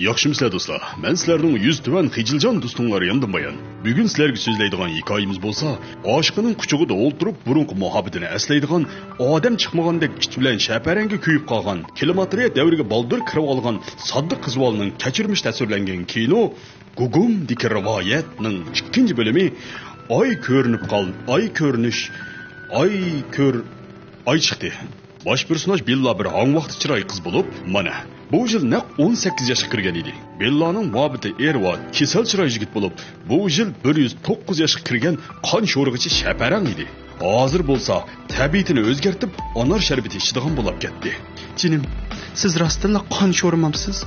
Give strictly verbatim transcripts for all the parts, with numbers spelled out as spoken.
ياخشىمۇسىلەر دوستلار؟ مەن سىلەرنىڭ يۈزى تۆۋەن خىجىلجان دوستۇڭلار ياندىن بايان. بۈگۈن سىلەرگە سۆزلەيدىغان ھېكايىمىز بولسا، ئاشىقىنىڭ قۇچىقىدا ئولتۇرۇپ بۇرۇنقى مۇھەببىتىنى ئەسلەيدىغان، ئادەم چىقمىغاندەك ئىت بىلەن شەپەرەڭگە كۆيۈپ قالغان، كلىماتېرىيە دەۋرىگە بالدۇر كىرىۋالغان ساددا قىز بالىنىڭ كەچۈرمىشى تەسۋىرلەنگەن كىنو گۇگۇمدىكى رىۋايەتنىڭ ئىككىنچى بۆلۈمى، ئاي كۆرۈنۈپ قال، ئاي كۆرۈنۈش، ئاي كۆر، ئاي چىقتى. باش پېرسوناژ بېللا بىر ھاڭۋاقتى چىراي قىز بولۇپ، مانا، بۇ يىل نەق ئون سەككىز ياشقا كىرگەن ئىدى. بېللانىڭ مۇھەببىتى ئېرۋا كېسەل چىراي يىگىت بولۇپ، بۇ يىل بىر يۈز توققۇز ياشقا كىرگەن قان شورىغىچە شەپەرەڭ ئىدى. ھازىر بولسا تەبىئىتىنى ئۆزگەرتىپ، ئانار شەربىتى ئىچىدىغان بولاپ كەتتى. جېنىم، سىز راستتىنلا قان شورىمامسىز؟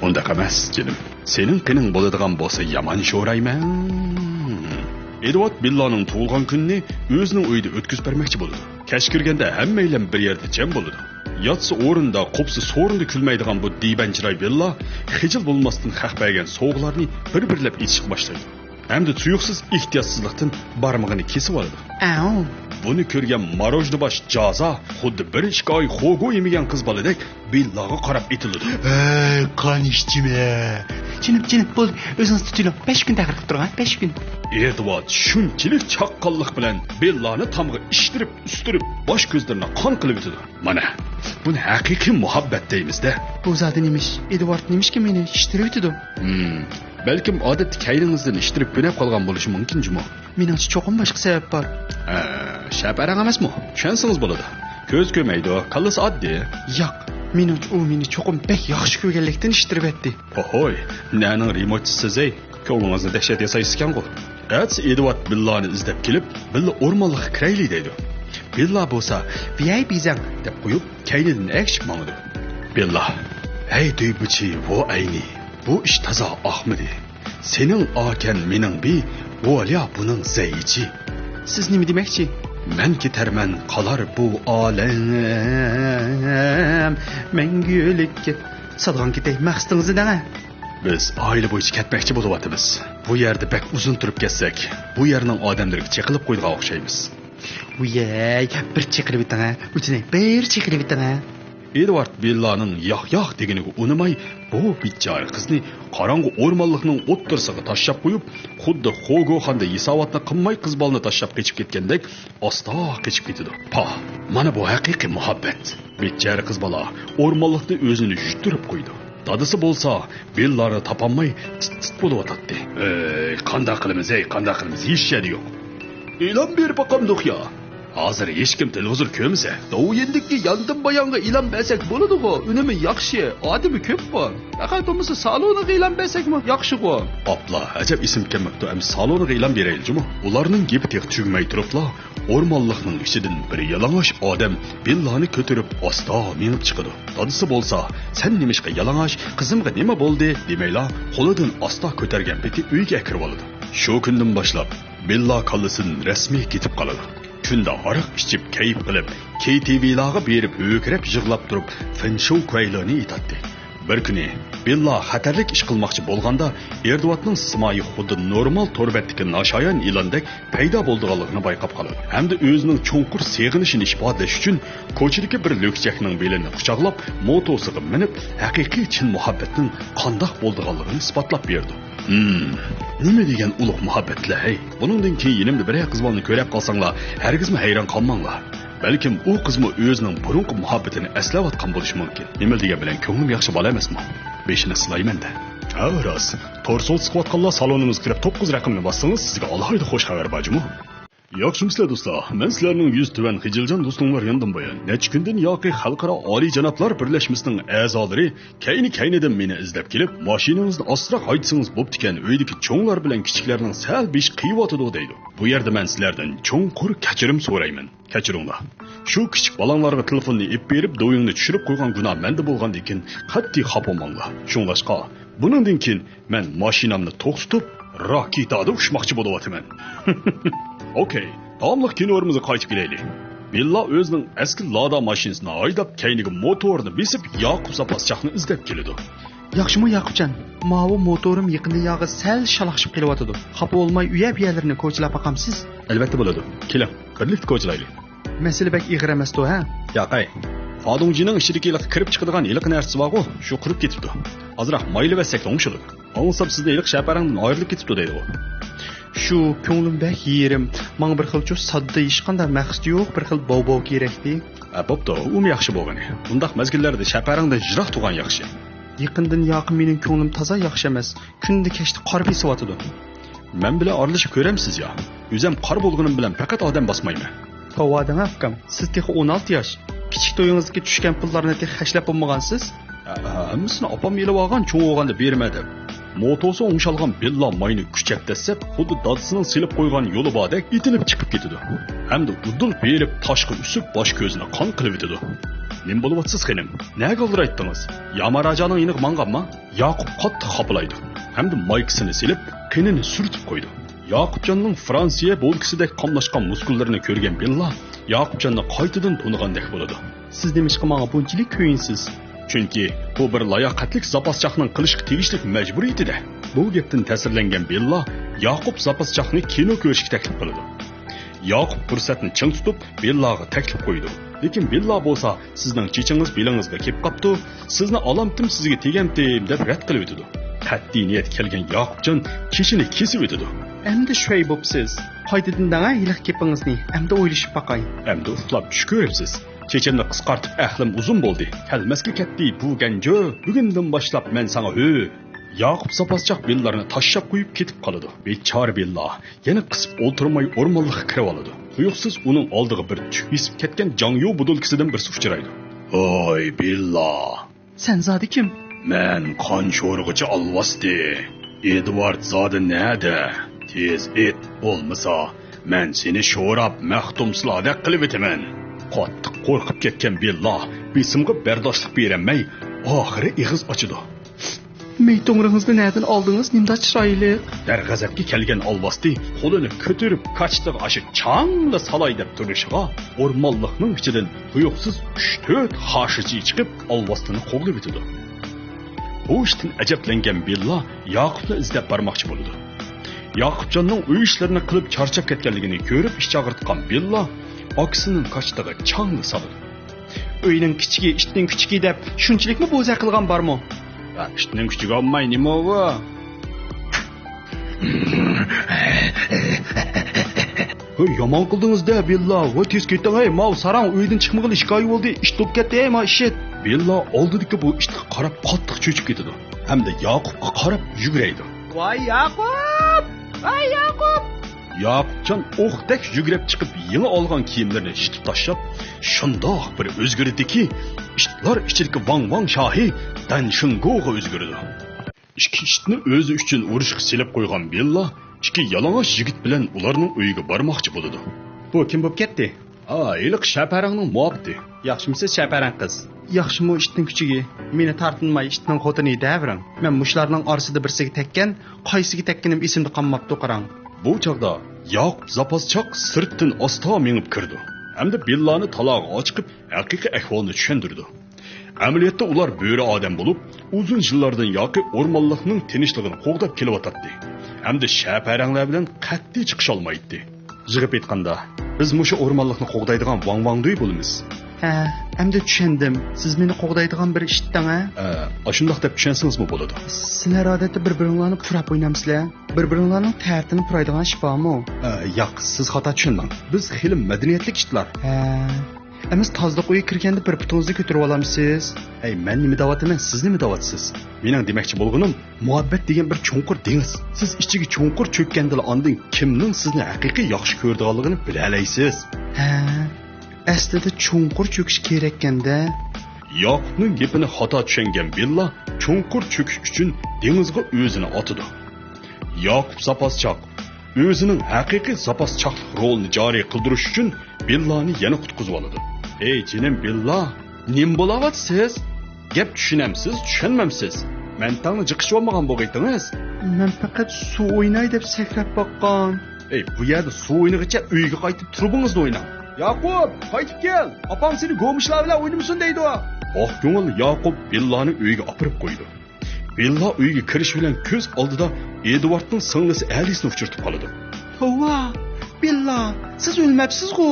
ئۇنداق ئەمەس، جېنىم. سېنىڭ قېنىڭ بولىدىغان بولسا يامان شورايمەن. ئېدۋارد بېللانىڭ تۇغۇلغان كۈنىنى ئۆزىنىڭ ئۆيىدە ئۆتكۈزۈپ بەرمەكچى بولىدۇ. كەچ كىرگەندە ھەممەيلەن بىر يەردە جەم بولىدۇ. ياتسا ئورنىدا، قوپسا سورۇندا كۈلمەيدىغان بۇ دىبەن چىراي بېللا خىجىل بولماستىن خەق بەرگەن سوۋغىلارنى بىر-بىرلەپ ئېچىشقا باشلايدۇ. ھەمدە تۇيۇقسىز ئېھتىياتسىزلىقتىن بارمىقىنى كېسىۋالىدۇ. ئەۋ. بۇنى كۆرگەن ماروژنى باش جازا خۇددى بىر ئىككى ئاي خوگو يېمىگەن قىز بالىدەك بېللاغا قاراپ ئېتىلىدۇ. ھەي، قان ئىچىمە. جېنىم، جېنىم، بولدى، ئۆزىڭىز تۇتۇۋېلىڭ. بەش كۈن تەخىر قىلىپ تۇرۇڭ، ھە، بەش كۈن. ئېدۋارد شۇنچىلىك چاققانلىق بىلەن بېللانى تامغا ئىشتىرىپ، ئۈستۈرۈپ، باش كۆزلىرىنى قان قىلىۋېتىدۇ. مانا، بۇنى ھەقىقىي مۇھەببەت دەيمىز-دە. بۇ زادى نېمىش؟ ئېدۋارد نېمىشقا مېنى ئىشتىرىۋېتىدۇ؟ ھىم، بەلكىم ئادەتتە كەينىڭىزدىن ئىشتىرىپ كۆنۈپ قالغان بولۇشى مۇمكىن جۇمۇ. مېنىڭچە چوقۇم باشقا سەۋەب بار. ھە، شەپەرەڭ ئەمەسمۇ؟ چۈشەنسىڭىز بولىدۇ. كۆز كۆرمەيدۇ، كاللىسى ئاددىي. ياق، مېنىڭچە ئۇ مېنى چوقۇم بەك ياخشى كۆرگەنلىكتىن ئىشتىرىۋەتتى. ھوي، نەنىڭ رېمونتچىسى سىز-ئەي؟ كۆڭلىڭىزنى دەھشەت ياسايسىزكەنغۇ. ئەتىسى ئېدۋارد بېللانى ئىزدەپ كېلىپ، بىللە ئورمانلىققا كىرەيلى دەيدۇ. بېللا بولسا، ۋىيەي بىزەڭ دەپ قويۇپ، كەينىدىن ئەگىشىپ ماڭىدۇ. بېللا، ھەي دۈيبۈچى ۋو ئەينى، بۇ ئىش تازا ئاقمىدى. سېنىڭ ئاكەن مېنىڭ بى، ۋوليا بۇنىڭ زەيچى. سىز نېمە دېمەكچى؟ مەن كېتەرمەن، قالار بۇ ئالەم مەڭگۈلۈككە. سالغان كېتەي، مەقسىتىڭىزنى دەڭە. بىز ئائىلە بويىچە كەتمەكچى بولۇۋاتىمىز. بۇ يەردە بەك ئۇزۇن تۇرۇپ كەتسەك، بۇ يەرنىڭ ئادەملىرىگە چېقىلىپ قويىدىغان ئوخشايمىز. ۋىيەي، بىر چېقىلىۋېتىڭە، ئۆتۈنەي، بىر چېقىلىۋېتىڭە. ئېدۋارد بېللانىڭ ياق-ياق دېگىنىگە ئۇنىماي، بۇ بىچارە قىزنى قاراڭغۇ ئورمانلىقنىڭ ئوتتۇرىسىغا تاشلاپ قويۇپ، خۇددى خوگوخاندا ھېساباتنى قىلماي قىز بالىنى تاشلاپ قېچىپ كەتكەندەك ئاستا قېچىپ كېتىدۇ. پاھ، مانا بۇ ھەقىقىي مۇھەببەت. بىچارە قىز بالا ئورمانلىقتا ئۆزىنى يۈتتۈرۈپ قويىدۇ. دادىسى بولسا بېللانى تاپالماي تىت-تىت بولۇۋاتاتتى. ئەي، قانداق قىلىمىز، ئەي، قانداق قىلىمىز؟ ھېچ شەدە يوق. ئېلان بېرىپ باقامدۇق يا؟ ھازىر ھېچكىم تېلېۋىزور كۆرمىسە، دوۋيىندىكى ياندىن بايانغا ئېلان بەرسەك بولىدىغۇ، ئۈنۈمى ياخشى، ئادىمى كۆپقۇ. پەقەت بولمىسا سالونىغا ئېلان بەرسەكمۇ ياخشىغۇ. ئاپلا، ئەجەب ئېسىمگە كەلمەپتۇ، ئەمدى سالونىغا ئېلان بېرەيلى جۇمۇ. ئۇلارنىڭ گېپى تېخى تۈگىمەي تۇرۇپلا، ئورمانلىقنىڭ ئىچىدىن بىر يالىڭاچ ئادەم بېللانى كۆتۈرۈپ ئاستا مېڭىپ چىقىدۇ. دادىسى بولسا، سەن نېمىشقا يالىڭاچ، قىزىمغا نېمە بولدى دېمەيلا، قولىدىن ئاستا كۆتەرگەن پېتى ئۆيگە كىرىۋالىدۇ. شۇ كۈندىن باشلاپ بېللا كاللىسىدىن رەسمىي كېتىپ قالىدۇ. كۈندە ھاراق ئىچىپ، كەيپ قىلىپ، كېي تى ۋىلارغا بېرىپ ھۆركىرەپ يىغلاپ تۇرۇپ، فېنشۇ كۇەيلىنى ئېيتاتتى. بىر كۈنى بېللا خەتەرلىك ئىش قىلماقچى بولغاندا، ئېدۋاردنىڭ سىمايى خۇددى نورمال تور بەتتىكى ناشايان ئىلاندەك پەيدا بولىدىغانلىقىنى بايقاپ قالىدۇ ھەمدە ئۆزىنىڭ چوڭقۇر سېغىنىشىنى ئىپادىلەش ئۈچۈن كوچىدىكى بىر لۆكچەكنىڭ بېلىنى قۇچاقلاپ، موتوسىغا مىنىپ، ھەقىقىي چىن مۇھەببەتنىڭ قانداق بولىدىغانلىقىنى ئىسپاتلاپ بېرىدۇ. ھىم، نېمە دېگەن ئۇلۇغ مۇھەببەتلەر ھەي! بۇنىڭدىن كېيىن يېنىمدا بىرەر قىز بالىنى كۆرەپ قالساڭلار، ھەرگىزمۇ ھەيران قالماڭلار. بەلكىم ئۇ قىزمۇ ئۆزىنىڭ بۇرۇنقى مۇھەببىتىنى ئەسلەۋاتقان بولۇشى مۇمكىن. نېمە دېگەن بىلەن كۆڭلۈم ياخشى بالا ئەمەسمۇ؟ بېشىنى سىلايمەن-دە. ھە، راست. تور سول سىقىۋاتقانلار سالونىمىزغا كىرىپ توققۇز رەقەمنى باسسىڭىز، سىزگە ئالاھىدە خۇش خەۋەر بار جۇمۇ. ياخشىمۇسىلەر دوستلار؟ مەن سىلەرنىڭ يۈزى تۆۋەن خىجىلجان دوستۇڭلار ياندىن بايان. نەچچە كۈندىن ياقى خەلقئارا ئالىيجانابلار بىرلەشمىسىنىڭ ئەزالىرى كەينى-كەينىدىن مېنى ئىزدەپ كېلىپ، ماشىنىڭىزنى ئاستىراق ھەيدىسىڭىز بوپتىكەن، ئۆيدىكى چوڭلار بىلەن كىچىكلەرنىڭ سەل بېشى قېيىۋاتىدۇ دەيدۇ. بۇ يەردە مەن سىلەردىن چوڭقۇر كەچۈرۈم سورايمەن. كەچۈرۈڭلار. شۇ كىچىك بالاڭلارغا تېلېفوننى ئېلىپ بېرىپ، دوۋيىڭنى چۈشۈرۈپ قويغان گۇناھ مەندە بولغاندىكىن قەتئىي خاپا بولماڭلار. شۇڭلاشقا، بۇنىڭدىن كېيىن مەن ماشىنامنى توختىتىپ، راكېتادا ئۇچماقچى بولۇۋاتىمەن. ئوكەي، داۋاملىق كىنورىمىزغا قايتىپ كېلەيلى. بېللا ئۆزىنىڭ ئەسكى لادا ماشىنىسىنى ھايداپ، كەينىگە موتورىنى بېسىپ، ياقۇپ زاپاسچاقنى ئىزدەپ كېلىدۇ. ياخشىمۇ ياقۇپجان؟ ماۋۇ موتورۇم يېقىندا ياغى سەل شالاقشىپ قېلىۋاتىدۇ. خاپا بولماي ئۇ يەر بۇ يەرلىرىنى كوچىلاپ باقامسىز؟ ئەلۋەتتە بولىدۇ. كېلىڭ، بىرلىكتە كوچىلايلى. مەسىلە بەك ئېغىر ئەمەستۇ ھە؟ ياقەي. پادۇڭجىنىڭ ئىچىدىكى ھېلىقى كىرىپ چىقىدىغان ھېلىقى نەرسىسى بارغۇ، شۇ قۇرۇپ كېتىپتۇ. ئازراق مايلىۋەتسەكلا ئوڭشىلىدۇ. ئاڭلىسام سىزنى ھېلىقى شەپەرەڭدىن ئايرىلىپ كېتىپتۇ دەيدىغۇ. شۇ كۆڭلۈم بەك يېرىم، ماڭا بىر خىلچۇ ساددا، ھېچقانداق مەقسىتى يوق بىر خىل باۋ-باۋ كېرەكتى. ھە، بوپتۇ، ئۇمۇ ياخشى بولغىنى. بۇنداق مەزگىللەردە شەپەرەڭدىن يىراق تۇرغان ياخشى. يېقىندىن ياقى مېنىڭ كۆڭلۈم تازا ياخشى ئەمەس. كۈندە كەچتە قار بېسىۋاتىدۇ. مەن بىلەن ئارىلىشىپ كۆرەمسىز يا؟ ئۆزەم قار بولغىنىم بىلەن پەقەت ئادەم باسمايمەن. توۋا دەڭ ئاكام، سىز تېخى ئون ئالتە ياش. كىچىك تويىڭىزدىكى چۈشكەن پۇللارنى تېخى خەجلەپ بولمىغانسىز. ھە-، ھەممىسىنى ئاپام ئېلىۋالغان، چوڭ بولغاندا بېرىمەن دەپ. موتوسى ئوڭشالغان بىللا ماينى كۈچەپ دەسسەپ، خۇددى دادىسىنىڭ سېلىپ قويغان يولى باردەك ئېتىلىپ چىقىپ كېتىدۇ. ھەمدە ئۇدۇل بېرىپ تاشقا ئۈسۈپ، باش كۆزىنى قان قىلىۋېتىدۇ. نېمە بولۇۋاتىسىز خېنىم؟ نەگە ئالدىرايتتىڭىز؟ ياماراجانىڭ يېنىغا ماڭغانما؟ ياقۇپ قاتتىق خاپىلايدۇ ھەمدە مايكىسىنى سېلىپ، قېنىنى سۈرتۈپ قويىدۇ. ياقۇپجاننىڭ فرانسىيە بولكىسىدەك قاملاشقان مۇسكۇللىرىنى كۆرگەن بىللا ياقۇپجاننى قايتىدىن تونۇغاندەك بولىدۇ. سىز نېمىشقا ماڭا بۇنچىلىك كۆيۈنسىز؟ چۈنكى بۇ بىر لاياقەتلىك زاپاسچاقنىڭ قىلىشقا تېگىشلىك مەجبۇرىيىتىدە. بۇ گەپتىن تەسىرلەنگەن بىللا ياقۇپ زاپاسچاقنى كىنو كۆرۈشكە تەكلىپ قىلىدۇ. ياقۇپ پۇرسەتنى چىڭ تۇتۇپ، بىللاغا تەكلىپ قويىدۇ. لېكىن بىللا بولسا، سىزنىڭ چېچىڭىز بېلىڭىزغا كېلىپ قاپتۇ، سىزنى ئالامتىم سىزگە تېگەمتىم دەپ رەت قىلىۋېتىدۇ. قەتئىي نىيەتكە كەلگەن ياقۇپجان چېچىنى كېسىۋېتىدۇ. ئەمدى شۇي بوپسىز. قايتىدىن دەڭە ھېلىقى گېپىڭىزنى، ئەمدى ئويلىشىپ باقاي. ئەمدى ئۇخلاپ چۈش كۆرۈپسىز. چېچىمنى قىسقارتىپ ئەقلىم ئۇزۇن بولدى. كەلمەسكە كەتتى بۇ گەنجۇ. بۈگۈندىن باشلاپ مەن ساڭا ھۆ. ياقۇپ زاپاسچاق بىللارنى تاشلاپ قويۇپ كېتىپ قالىدۇ. بىچارە بىللا يەنە قىسىپ ئولتۇرماي ئورمانلىققا كىرىۋالىدۇ. تۇيۇقسىز ئۇنىڭ ئالدىغا بىر چۈك بېسىپ كەتكەن جاڭيۇ بۇدۇلكىسىدىن بىرسى ئۇچرايدۇ. ھاي بىللا! سەن زادى كىم؟ مەن قان شورىغۇچى ئالۋاستى. ئېدۋارد زادى نەدە؟ تېز ئېيت، بولمىسا مەن سېنى شوراپ مەختۇمسۇلادەك قىلىۋېتىمەن. قاتتىق قورقۇپ كەتكەن بىللا بېسىمغا بەرداشلىق بېرەلمەي، ئاخىرى ئېغىز ئاچىدۇ. مېيى توڭرىڭىزنى نەدىن ئالدىڭىز، نېمىدا چىرايلىق؟ دەرغەزەپكە كەلگەن ئالۋاستى قولىنى كۆتۈرۈپ كاچىتىغا ئاشۇ چاڭلا سالاي دەپ تۇرۇشىغا، ئورمانلىقنىڭ ئىچىدىن تۇيۇقسىز ئۈچ-تۆت خاشىچى چىقىپ، ئالۋاستىنى قوغلىۋېتىدۇ. بۇ ئىشتىن ئەجەبلەنگەن بىللا ياقۇپنى ئىزدەپ بارماقچى بولىدۇ. ياقۇپجاننىڭ ئۆي ئىشلىرىنى قىلىپ چارچاپ كەتكەنلىكىنى كۆرۈپ ئىچ ئاغرىتقان بىللا ئاكىسىنىڭ كاچىتىغا چاڭلا سالىدۇ. ئۆينىڭ كىچىكى، ئىتنىڭ كۈچۈكى دەپ شۇنچىلىكمۇ بوزەك قىلغان بارمۇ؟ يا، ئىتنىڭ كۈچۈكى بولماي نېمە ئۇ؟ ھۆي، يامان قىلدىڭىز-دە، بىللا. ۋاي، تېز كېتىڭ، ھەي، ماۋۇ ساراڭ ئۆيدىن چىقمىغىلى ئىككى ئاي بولدى. ئىت بولۇپ كەتتى، ھەي، ما ئىشىت. بىللا ئالدىدىكى بۇ ئىتقا قاراپ قاتتىق چۆچۈپ كېتىدۇ ھەمدە ياقۇپقا قاراپ يۈگۈرەيدۇ. ۋاي ياقۇپ! ۋاي ياقۇپ! ياقۇپجان ئوقتەك يۈگۈرۈپ چىقىپ، يېڭى ئالغان كىيىملىرىنى يىتىپ تاشلاپ، شۇنداق بىر ئۆزگىرىدىكى، ئىتلار ئىچىدىكى ۋاڭ ۋاڭ شاھى دەن شىڭگوغا ئۆزگىرىدۇ. ئىككى ئىتنى ئۆزى ئۈچۈن ئۇرۇشقا سېلىپ قويغان بىللا ئىككى يالىڭاچ يىگىت بىلەن ئۇلارنىڭ ئۆيىگە بارماقچى بولىدۇ. بۇ كىم بولۇپ كەتتى؟ ئا، ھېلىقى شەپەرەڭنىڭ مۇھەببىتى. ياخشىمۇسىز شەپەرەڭ قىز؟ ياخشىمۇ ئىتنىڭ كۈچۈكى؟ مېنى تارتىنماي ئىتنىڭ خوتۇنى دەۋېرىڭ. مەن مۇشۇلارنىڭ ئارىسىدا بىرسىگە تەگكەن، قايسىغا تەگكىنىم ئېسىمدە قالماپتۇ، قاراڭ. بۇ چاغدا ياقۇپ زاپاسچاق سىرتتىن ئاستا مېڭىپ كىرىدۇ ھەمدە بىللانى تالاغا ئاچىقىپ، ھەقىقىي ئەھۋالنى چۈشەندۈرىدۇ. ئەمەلىيەتتە ئۇلار بۆرە ئادەم بولۇپ، ئۇزۇن يىللاردىن ياقى ئورمانلىقنىڭ تىنچلىقىنى قوغداپ كېلىۋاتاتتى ھەمدە شەپەرەڭلەر بىلەن قەتئىي چىقىشالمايتتى. يىغىپ ئېيتقاندا، بىز مۇشۇ ئورمانلىقنى قوغدايدىغان ۋاڭ ۋاڭدۇي بولىمىز. ھە، ئەمدى چۈشەندىم. سىز مېنى قوغدايدىغان بىر ئىت دەڭ، ھە؟ ھە، ئاشۇنداق دەپ چۈشەنسىڭىزمۇ بولىدۇ. سىلەر ئادەتتە بىر-بىرىڭلارنى پۇراپ ئوينامسىلەر؟ بىر-بىرىڭلارنىڭ تەرىتىنى پۇرايدىغان ئىش بارمۇ؟ ئە، ياق، سىز خاتا چۈشەندىڭ. بىز خېلى مەدەنىيەتلىك ئىتلار. ھە. ئەمەس، تازىلىق ئۆيىگە كىرگەندە بىر پۇتىڭىزنى كۆتۈرۈۋالامسىز؟ ھەي، مەن نېمە دەۋاتىمەن، سىز نېمە دەۋاتىسىز؟ مېنىڭ دېمەكچى بولغىنىم، مۇھەببەت دېگەن بىر چوڭقۇر دېڭىز. سىز ئىچىگە چوڭقۇر چۆككەندىلا ئاندىن كىمنىڭ سىزنى ھەقىقىي ياخشى كۆرىدىغانلىقىنى بىلەلەيسىز. ھە، ئەسلىدە چوڭقۇر چۆكۈش كېرەككەندە. ياقۇپنىڭ گېپىنى خاتا چۈشەنگەن بىللا چوڭقۇر چۆكۈش ئۈچۈن دېڭىزغا ئۆزىنى ئاتىدۇ. ياقۇپ زاپاسچاق ئۆزىنىڭ ھەقىقىي زاپاسچاقلىق رولىنى جارى قىلدۇرۇش ئۈچۈن بىللانى يەنە قۇتقۇزۇۋالىدۇ. ئەي جېنىم بىللا، نېمە بولاۋاتىسىز؟ گەپ چۈشىنەمسىز، چۈشەنمەمسىز؟ مەنتاڭنى جىق ئىچىۋالمىغان بولغىيتىڭىز. مەن پەقەت سۇ ئويناي دەپ سەكرەپ باققان. ئەي، بۇ يەردە سۇ ئوينىغىچە ئۆيگە قايتىپ تۇرۇبىڭىزنى ئويناڭ. ياقۇپ، قايتىپ كەل! ئاپاڭ سېنى گومۇشلار بىلەن ئوينىمىسۇن دەيدۇ. ئاقكۆڭۈل ياقۇپ بىللانى ئۆيگە ئاپىرىپ قويىدۇ. بىللا ئۆيگە كىرىش بىلەن كۆز ئالدىدا ئېدۋاردنىڭ سىڭلىسى ئەلىسنى ئۇچرىتىپ قالىدۇ. توۋا، بىللا، سىز ئۆلمەپسىزغۇ؟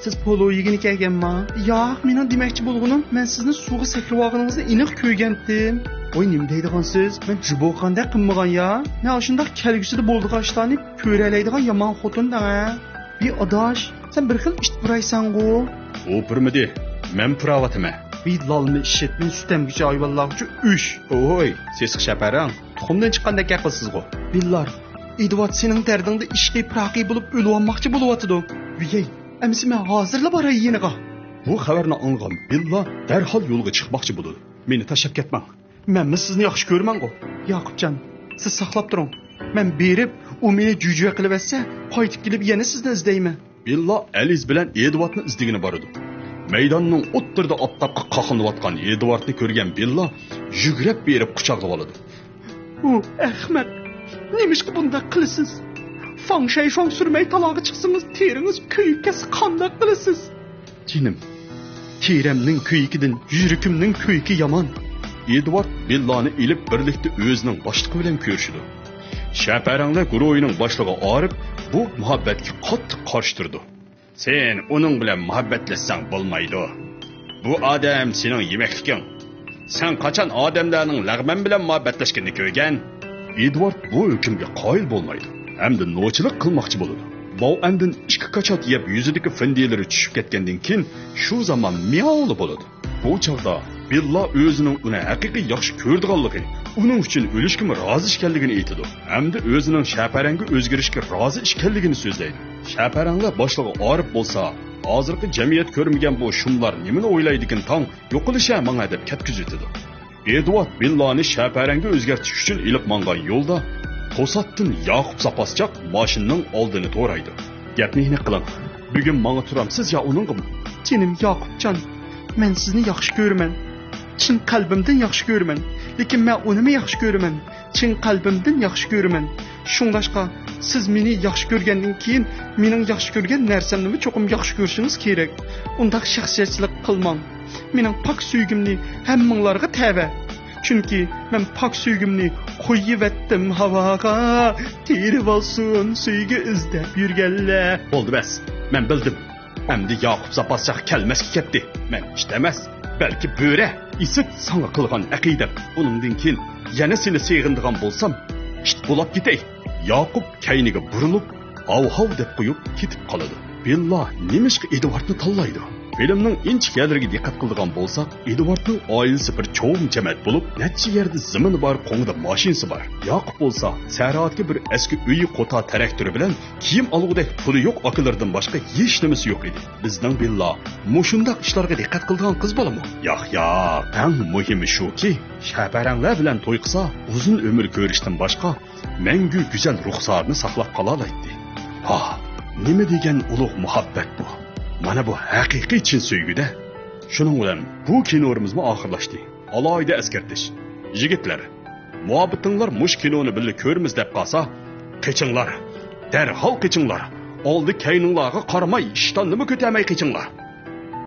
سىز پولۇ يېگىنى كەلگەنما؟ ياق، مېنىڭ دېمەكچى بولغىنىم، مەن سىزنى سۇغا سەكرىۋالغىنىڭىزنى ئېنىق كۆرگەنتىم. ۋاي، نېمە دەيدىغانسىز؟ مەن جۇبوقاندەك قىلمىغان يا. مەن ئاشۇنداق كەلگۈسىدە بولىدىغان ئىشلارنى كۆرەلەيدىغان يامان خوتۇن دەڭە. ۋى ئاداش، سەن بىر خىل ئىت پۇرايسەنغۇ. ئۇ پۇرمىدى، مەن پۇراۋاتىمەن. ۋى لالما ئىششەت، مەن سۈت ئەمگۈچى ھايۋانلارغىچە ئۈش. ۋوي، سېسىق شەپەرەڭ، تۇخۇمدىن چىققاندەك گەپ قىلىسىزغۇ. بىللار، ئېدۋارد سېنىڭ دەردىڭدە ئىشقى پىراقى بولۇپ ئۆلۈۋالماقچى بولۇۋاتىدۇ. ۋىيەي، ئەمىسە مەن ھازىرلا باراي يېنىغا. بۇ خەۋەرنى ئاڭلىغان بىللا دەرھال يولغا چىقماقچى بولىدۇ. مېنى تاشلاپ كەتمەڭ. مەنمۇ سىزنى ياخشى كۆرىمەنغۇ. ياقۇپجان، سىز ساقلاپ تۇرۇڭ. مەن بېرىپ، ئۇ مېنى جۈجۈ قىلىۋەتسە، قايتىپ كېلىپ يەنە سىزنى ئىزدەيمەن. بىللا ئەلىز بىلەن ئېدۋاردنى ئىزدىگىلى بارىدۇ. مەيداننىڭ ئوتتۇرىدا ئاپتاپقا قاقلىنىۋاتقان ئېدۋاردنى كۆرگەن بىللا يۈگرەپ بېرىپ قۇچاقلىۋالىدۇ. ئۇ ئەخمەق! نېمىشقا بۇنداق قىلىسىز؟ فاڭشەي شۇاڭ سۈرمەي تالاغا چىقسىڭىز، تېرىڭىز كۆيۈپ كەتسە قانداق قىلىسىز؟ جېنىم، تېرەمنىڭ كۆيۈكىدىن يۈرىكىمنىڭ كۆيۈكى يامان. ئېدۋارد بىللانى ئېلىپ بىرلىكتە ئۆزىنىڭ باشلىقى بىلەن كۆرۈشىدۇ. شەپەرەڭلەر گۇرۇھىنىڭ باشلىقى ئارىپ بۇ مۇھەببەتكە قاتتىق قارشى تۇرىدۇ. سەن ئۇنىڭ بىلەن مۇھەببەتلەشسەڭ بولمايدۇ. بۇ ئادەم سېنىڭ يېمەكلىكىڭ. سەن قاچان ئادەملەرنىڭ لەغمەن بىلەن مۇھەببەتلەشكىنىنى كۆرگەن؟ ئېدۋارد بۇ ھۆكۈمگە قايىل بولمايدۇ ھەمدە نوچىلىق قىلماقچى بولىدۇ. باۋئەندىن ئىككى كاچات يەپ يۈزىدىكى فىندىلىرى چۈشۈپ كەتكەندىن كېيىن شۇ زامان مىياۋلا بولىدۇ. بۇ چاغدا بىللا ئۆزىنىڭ ئۇنى ھەقىقىي ياخشى كۆرىدىغانلىقى، ئۇنىڭ ئۈچۈن ئۆلۈشكىمۇ رازى ئىكەنلىكىنى ئېيتىدۇ ھەمدە ئۆزىنىڭ شەپەرەڭگە ئۆزگىرىشكە رازى ئىكەنلىكىنى سۆزلەيدۇ. شەپەرەڭلەر باشلىقى ئارىپ بولسا، ھازىرقى جەمئىيەت كۆرمىگەن بۇ شۇملار نېمىنى ئويلايدىكىن تاڭ، يوقىلىشە ماڭا دەپ كەتكۈزۈۋېتىدۇ. ئېدۋارد بىللانى شەپەرەڭگە ئۆزگەرتىش ئۈچۈن ئېلىپ ماڭغان يولدا توساتتىن ياقۇپ زاپاسچاق ماشىنىنىڭ ئالدىنى تورايدۇ. گەپنى ئېنىق قىلىڭ. بۈگۈن ماڭا تۇرامسىز يا ئۇنىڭغىمۇ؟ جېنىم ياقۇپجان، مەن سىزنى ياخشى كۆرىمەن. چىن قەلبىمدىن ياخشى كۆرىمەن. لېكىن مەن ئۇنىمۇ ياخشى كۆرىمەن. چىن قەلبىمدىن ياخشى كۆرىمەن. شۇڭلاشقا، سىز مېنى ياخشى كۆرگەندىن كېيىن، مېنىڭ ياخشى كۆرگەن نەرسەمنىمۇ چوقۇم ياخشى كۆرۈشىڭىز كېرەك. ئۇنداق شەخسىيەتچىلىك قىلماڭ. مېنىڭ پاك سۆيگۈمنى ھەممىڭلارغا تەۋە. چۈنكى مەن پاك سۆيگۈمنى قويۇۋەتتىم ھاۋاغا، تېرىۋالسۇن سۆيگۈ ئىزدەپ يۈرگەنلەر. بولدى بەس، مەن بىلدىم. ئەمدى ياقۇپ زاپاسچاق كەلمەسكە كەتتى. مەن ئىت ئەمەس، بەلكى بۆرە. ئىسىت ساڭا قىلغان ئەقىدەم. بۇنىڭدىن كېيىن يەنە سېنى سېغىنىدىغان بولسام، ئىت بولاپ كېتەي. ياقۇپ كەينىگە بۇرۇلۇپ، ھاۋ-ھاۋ دەپ قويۇپ كېتىپ قالىدۇ. بىللا نېمىشقا ئېدۋاردنى تاللايدۇ؟ فىلىمنىڭ ئىنچىكە يەرلىرىگە دىققەت قىلىدىغان بولساق، ئېدۋاردنىڭ ئائىلىسى بىر چوڭ جەمەت بولۇپ، نەچچە يەردە زېمىنى بار، قوڭىدا ماشىنىسى بار. ياقۇپ بولسا، سەھرادىكى بىر ئەسكى ئۆيى، قوتا تىراكتورى بىلەن كىيىم ئالغۇدەك پۇلى يوق ئاكىلىرىدىن باشقا ھېچنېمىسى يوق ئىدى. بىزنىڭ بىللا مۇشۇنداق ئىشلارغا دىققەت قىلىدىغان قىز بالىمۇ؟ ياق، ياق، ئەڭ مۇھىمى شۇكى، شەپەرەڭلەر بىلەن توي قىلسا، ئۇزۇن ئۆمۈر كۆرۈشتىن باشقا مەڭگۈ گۈزەل رۇخسارىنى ساقلاپ قالالايتتى. ھا، نېمە دېگەن ئۇلۇغ مۇھەببەت بۇ! مانا بۇ ھەقىقىي چىن سۆيگۈ-دە! شۇنىڭ بىلەن بۇ كىنورىمىزمۇ ئاخىرلاشتى. ئالاھىدە ئەسكەرتىش. يىگىتلەر، مۇھەببىتىڭلار مۇشۇ كىنونى بىللە كۆرىمىز دەپ قالسا، قېچىڭلار! دەرھال قېچىڭلار! ئالدى كەينىڭلارغا قارىماي، ئىشتاننىمۇ كۆتەرمەي قېچىڭلار!